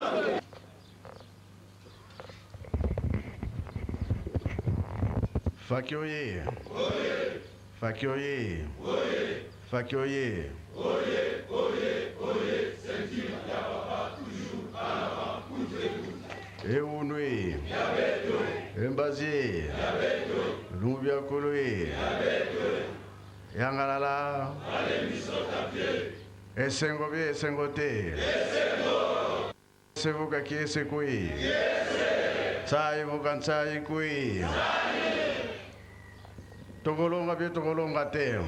Faki oye! Faki oye! Faki oye! Ewunwe! Embazie! Lumbiakolwe! Yangalala! Esengo bie esengo te. Esevuka ki esekui. Tsai vuka ntsai kui. Tokolonga bie tokolonga te.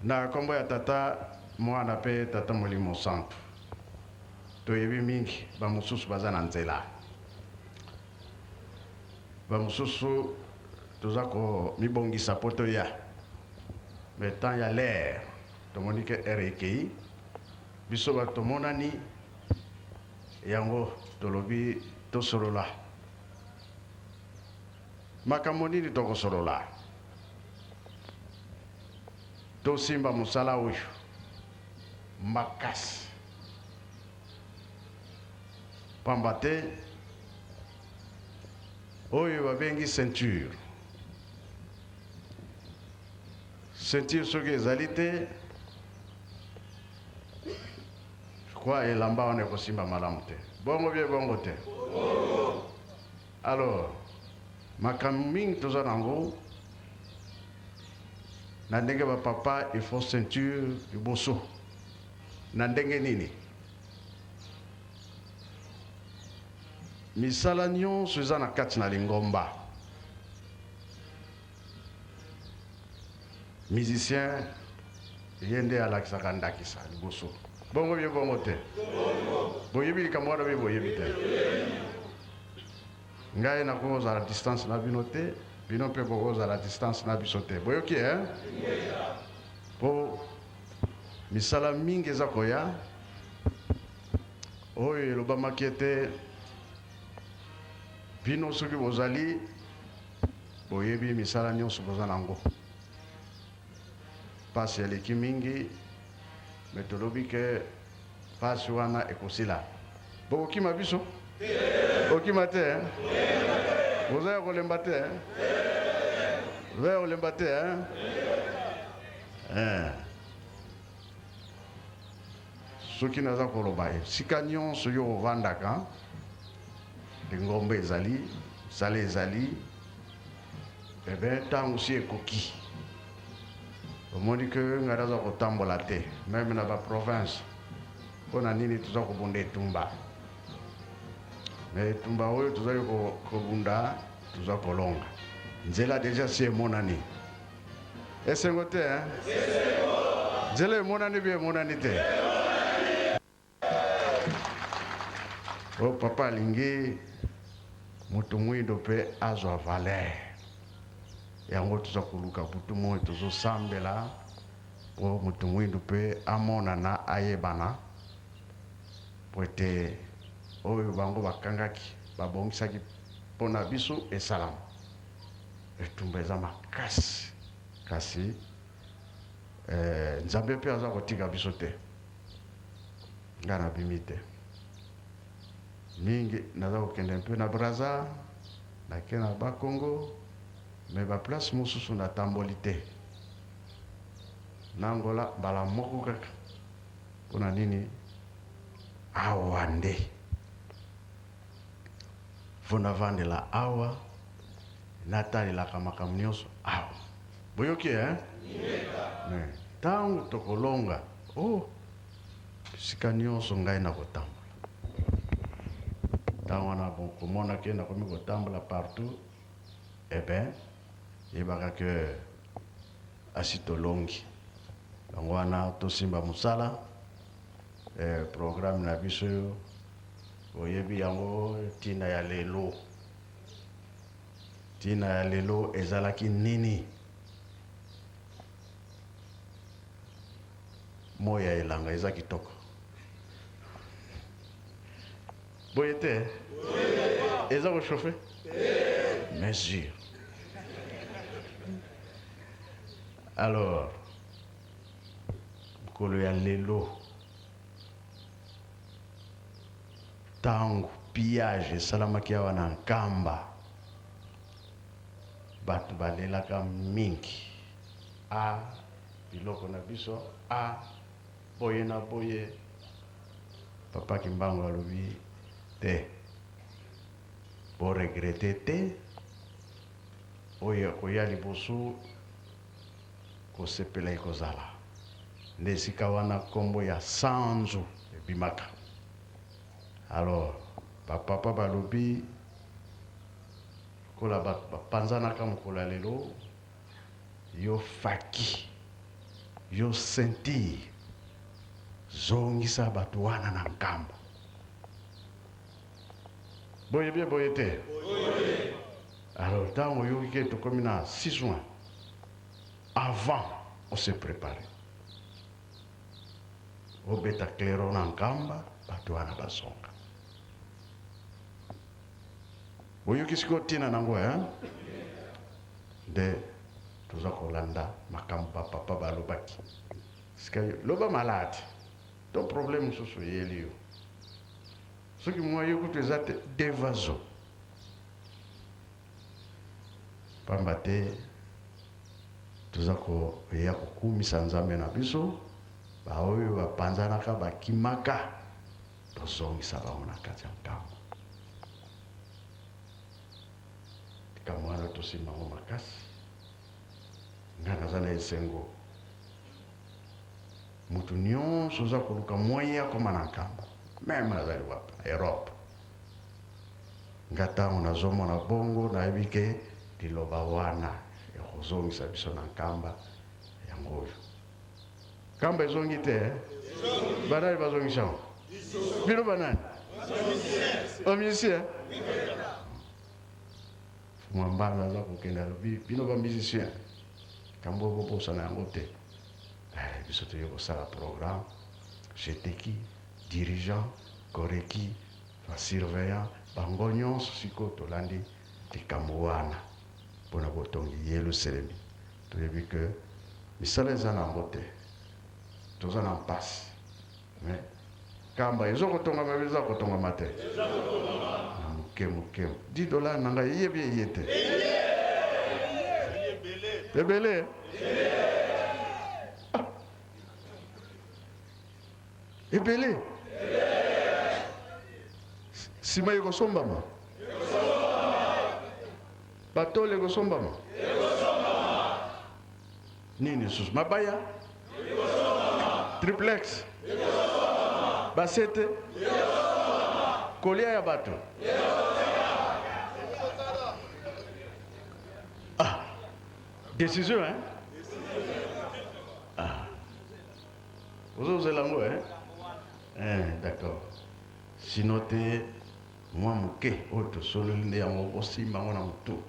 Na kombo ya Tata, Mwana pe Tata Molimo Santu. Toyebi mingi ba mosusu baza na nzela. Ba mosusu Toza ko mibongisa po toya mais temps ya l'heure tomoni ke heure ekeyi biso batu tomonani yango tolobi tosolola makambo nini tokosolola tosimba mosala oyo makasi pamba te Oyo babengi ceinture. Ceinture soki ezali te, je crois elamba wana ekosimba malamu te. Bongo bien bongo te? Alors, makambo mingi toza nango na ndenge ba papa il faut ceinture liboso. Na ndenge nini? Misala nyonso eza na kati na lingomba. Musicien ye nde alakisaka ndakisa liboso. Bongo bie bongo te? Boyebi likambo wana bie boyebi te? Ngai nakoki kozala distance na bino te, bino mpe bokoki kozala distance na biso te. Boyoki eh? Po misala mingi eza koya. Oyo elobamaki ete, Bino soki bozali, boyebi misala nionso boza na yango. Pasi eleki mingi, mais tolobi ke pasi wana ekosila. Bokokima biso? Bokima te hein? Boza ya kolemba te hein? Boza ya kolemba te hein? Eh. Soki naza koloba esika nionso yo ovandaka, lingomba ezali, misala ezali, eh bien tango si ekoki. Omoni que ngai naza kotambola te, meme na ba provinces. Mpo na nini toza kobunda etumba? Mais etumba oyo tozali kobunda, toza kolonga. Nzela dejà si emonani. Esengo te hein? Nzela emonani bi emonani te? Oh papa alingi moto mwindo pe azwa valeur. Yango toza koluka butu moi tozo sambela po moto mwindo pe amonana ayebana po ete oyo bango bakangaki babongisaki pona biso esalama. Etumba eza makasi kasi eh, Nzambe pe aza kotika biso te. Nga nabimi te mingi, naza kokende mpe na Brazza, nake na Bas-Congo, mais ba place mosusu natamboli te. Na Angola mbala moko kaka. Pona nini? Awa nde faut navandela awa. Natalelaka makambo nionso awa. Boyoki hein? Mais tango tokolonga, oh, bisika nionso ngai nakotambola. Tango wana bokomona ke nakomi kotambola partout, eh ben, yebaka que asi tolongi. Yango wana tosimba mosala, eh, programme na biso boyebi yango tina ya lelo. Tina ya lelo ezalaki nini? Moi ya elanga eza kitoko. Boye te? Eza ko chauffer? Mesure. Alors, mokolo. Mokolo ya lelo, tango pillage esalamaki awa na Nkamba, bato balelaka mingi, ah biloko na biso, ah boye na boye. Papa Kimbangu alobi te, bo regretter te, oyo akoya liboso Kosepela ekozala. Nde esika wana kombo ya Sanzu ebimaka. Alors ba papa balobi lokola batu bapanzanaka mokolo ya lelo, yo faki, yo ceinture, zongisa batu wana na Nkamba. Boye bien boye te? Alors tango oyoki ke tokomi na 6 juin, Avant o se preparer obeta clairon na Nkamba batu wana bazonga. Boyoki sikoyo tina nango hein? Nde toza kolanda makambo ba papa balobaki. Sika yo loba malade to problème mosusu eyeli yo. Soki moyen kutu eza te devazo. Pamba te toza koya kokumisa Nzambe na biso, baoyo bapanzanaka, bakimaka, tozongisa bango na kati ya nkambo. Likambo wana tosimba yango makasi. Ngai naza na esengo, moto nyonso oza koluka moyen akoma na nkamba, meme azali wapi na Europe. Nga tango nazomona bongo nayebi ke liloba wana ekozongisa biso na Nkamba yango oyo. Nkamba ezongi te eh? Banani bazongisi yango? Bino banani? Ba musiciens? Mfumu Mbanza aza kokende alobi bino ba musiciens likambo oyo bobosana yango te. Eh, biso toye kosala programme, jeteki, dirigeant, koreki, Ba surveillants bango nyonso sikoyo tolandi likambo wana pona botongi Yeluselemi. Toyebi que misala eza na yango te, toza na mpasi mais Nkamba ezo kotongama eza kotongama te? Na moke moke. 10 dollars na ngai eyebi eye te? Ebele. Ah. Ebele. Sima ekosombama. Batole ekosombama. Nini lisusu? Mabaya? Triplex? Basete? Kolia ya bato? Ah, decision hein? Ah. Ozo zela yango hein? Eh, d'accord. Sinon te mwa moke oyo tosololi nde yango bosimba yango na motu.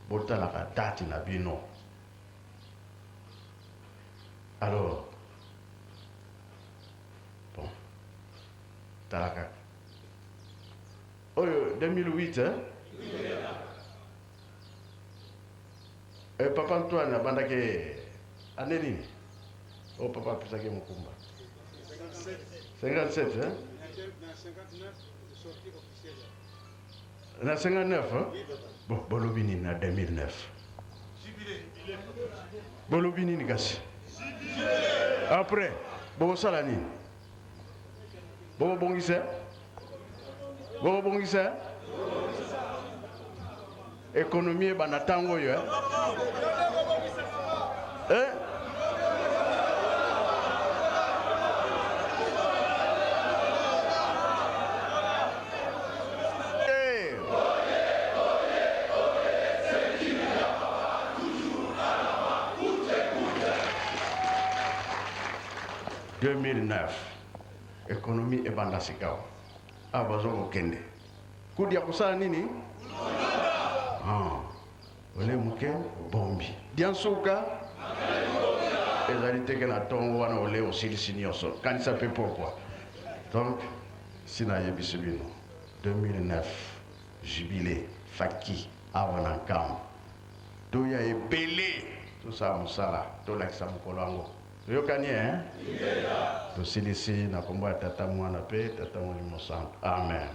Botalaka date na bino. Alors, bon, tala kaka. Oyo 2008 hein? Eh, papa Antoine abandaki année nini? Oh, papa apesaki ye mokumba. 57 hein? Na 59 hein? Bon, bolobi nini na 2009? Bolobi nini kasi? Après, bokosala nini? Bokobongisa? Bokobongisa? Economie ebanda tango oyo eh? Eh? Eh! 2009 economie ebanda sikawa awa bazo kokende Kudi ya kosala nini? Ah, ole moke obombi. Diansuka ezali teke na tongo wana ole osilisi nyonso. Kanisa pe pokwa. Donc si nayebisi bino 2009 jubilé faki awa na Nkamba toya ebele tosala mosala tolakisa mokolo yango. Toyokani eh? Tosilisi na kombo ya Tata, Mwana pe Tata Molimo Santu. Amen.